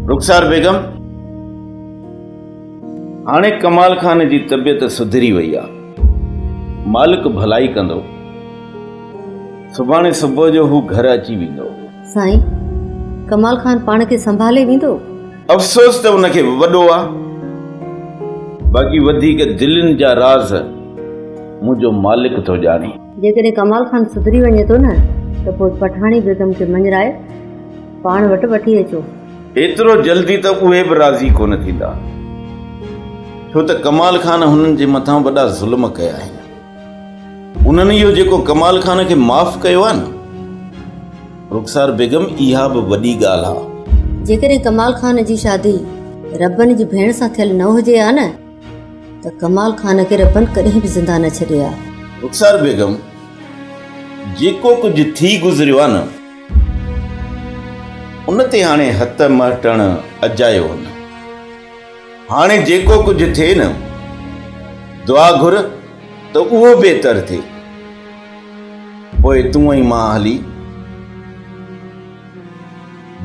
رخسار بيگم، هاڻي ڪمال خان جي طبيعت سڌري وئي آ. مالڪ ڀلائي ڪندو. سڀاڻي صبح جو هو گهر اچي ويندو. سائين، ڪمال خان پاڻ کي سنڀالي ويندو؟ افسوس ته ان کي وڏو آ. باقي وڌيڪ دلين جا راز منهنجو مالڪ ٿو ڄاڻي. جيڪڏهن ڪمال خان سڌري وڃي ٿو نه ته پوء پٺاڻي بيگم کي مڃرائي پاڻ وٽ وٺي اچو. ايترو جلدي ته اهي به راضي ڪونه ٿيندا. ڇو ته ڪمال خان هنن جي مٿان وڏا ظلم ڪيا آهن. انهن اهو جيڪو ڪمال خان کي معاف ڪيو آهي نه رخسار بيگم اها به وڏي ڳالهه آهي. جيڪڏهن ڪمال خان جي شادي ربن جي ڀيڻ سان ٿيل نه هجي ها نه ته ڪمال خان کي ربن ڪڏهن به زنده نه ڇڏي ها. رخسار بيگم جيڪو ڪجهه ٿي گذريو آهي نه ان تي هاڻي هٿ مهٽڻ اجايو نه. هاڻي جيڪو ڪجهه ٿئي نه دعا گهر ته اهو بهتر ٿئي. پوء تون ۽ مان هلي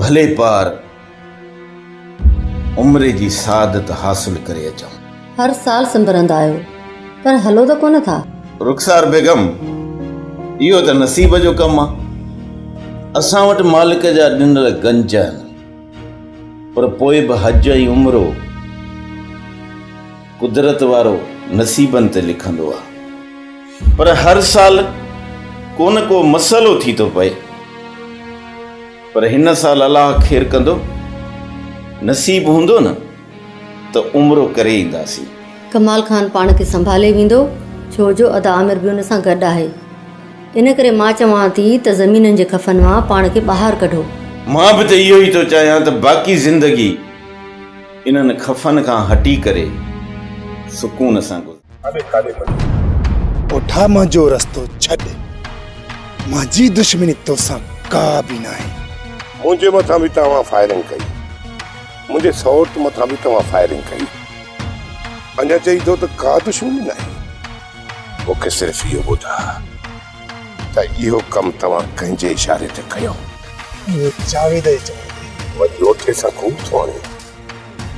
ڀلي پار عمري جي سعادت حاصل ڪري اچون. هر سال سنڀرندا آهيو پر هلو ته ڪونه ٿا. رخسار بيگم، اهو ته نصيب جو ڪم آ. اسان وٽ مالڪ جا ڏنل گنج آهن. پر پوء به حج ۽ عمرو قدرت وارو نصيبن تي لکندو آ. پر هر سال ڪو نه ڪو مسئلو ٿي ٿو پئي. پر هن سال الله خير ڪندو، نصيب هوندو نه ته عمرو ڪري اينداسين. ڪمال خان پاڻ کي سنڀالي ويندو، ڇو جو ادا عامر به ان سان گڏ آهي. ان ڪري مان چوان ٿي ته زمينن جي خفن مان پاڻ کي ٻاهر ڪڍو. مان به ته اهو ئي ٿو چاهيان ته باقي زندگي انهن خفن کان هٽي ڪري سڪون سان گذاريان. ڪاڏي ڪاڏي وڃين؟ اوٺا منهنجو رستو ڇڏ. منهنجي دشمني توسان ڪا به ناهي. منهنجي مٿان به توهان فائرنگ ڪئي. منهنجي سئوٽ مٿان به توهان فائرنگ ڪئي. اڃا چئي ٿو ته ڪا دشمني ناهي. مون کي صرف اهو ٻڌاء ته اهو ڪم توهان ڪنهن جي اشاري تي ڪيو؟ اهو جاويد جي چوڻ تي. وري اوٺي سان ڪوڙ ٿو هڻين؟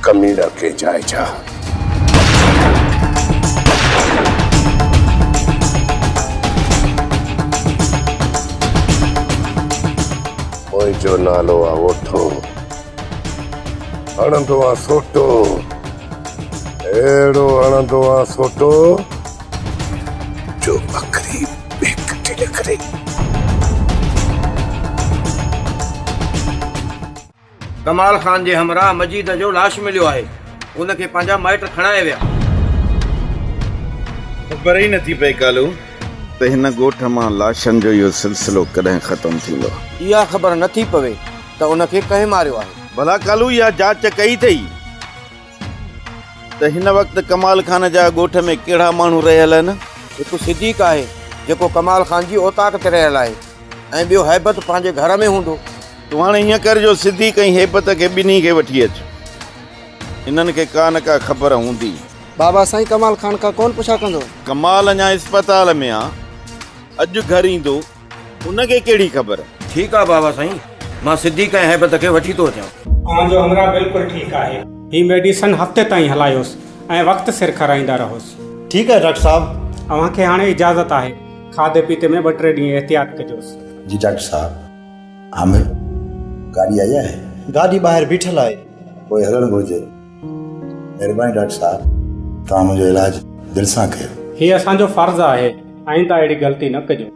ڪميڻا ڪنهن جاء جا. منهنجو نالو آ اوٺو. هڻندو آ سوٽو. اهڙو هڻندو آ سوٽو جو ٻڪري بيڪ ٿي نڪري. ڪمال خان جي همراهه مجيد جو لاش مليو آهي، ان کي پنهنجا مائٽ کڻائي ويا. خبر ئي نٿي پئي ڪالو ته هن ڳوٺ مان لاشن جو اهو سلسلو ڪڏهن ختم ٿيندو. اها خبر نٿي پوي ته ان کي ڪنهن ماريو آهي. ڀلا ڪالو اها جاچ ڪئي اٿئي ته هن وقت ڪمال خان جا ڳوٺ ۾ ڪهڙا ماڻهو رهيل آهن؟ هڪ صديق آهي جيڪو ڪمال خان جي اوطاق تي رهيل آهي ۽ ٻيو هيبت پنهنجي گهر ۾ هوندو. تون هاڻي هيئن ڪر جو صديق ۽ هيبت کي ٻنهي کي وٺي اچ. انهن کي ڪا نه ڪا خبر هوندي. بابا سائين ڪمال خان کان ڪونه پڇا ڪندو؟ ڪمال اڃا اسپتال ۾ آ. اڄ گهر ايندو. ان کي ڪهڙي خبر. ٺيڪ آ بابا سائين، مان صديق ۽ هيبت کي وٺي ٿو اچان. اوهان جو همراهه بلڪل ٺيڪ آهي. هي ميڊيسن هفتي تائين هلايوس ۽ وقت سر کارائيندا رهوس. ٺيڪ آهي ڊاڪٽر صاحب. اوهان کي هاڻي اجازت آهي. کاڌي پيتي ۾ ٻه ٽي ڏينهن احتياط ڪجوس. جي ڊاڪٽر صاحب. عامر، گاڏي آئي آهي؟ گاڏي ٻاهر بيٺل آهي. پوء هلڻ گهرجي. مهرباني ڊاڪٽر صاحب، توهان منهنجو علاج دل سان ڪيو. هي اسان جو فرض آهي. آئنده اهڙي غلطي نه ڪجو.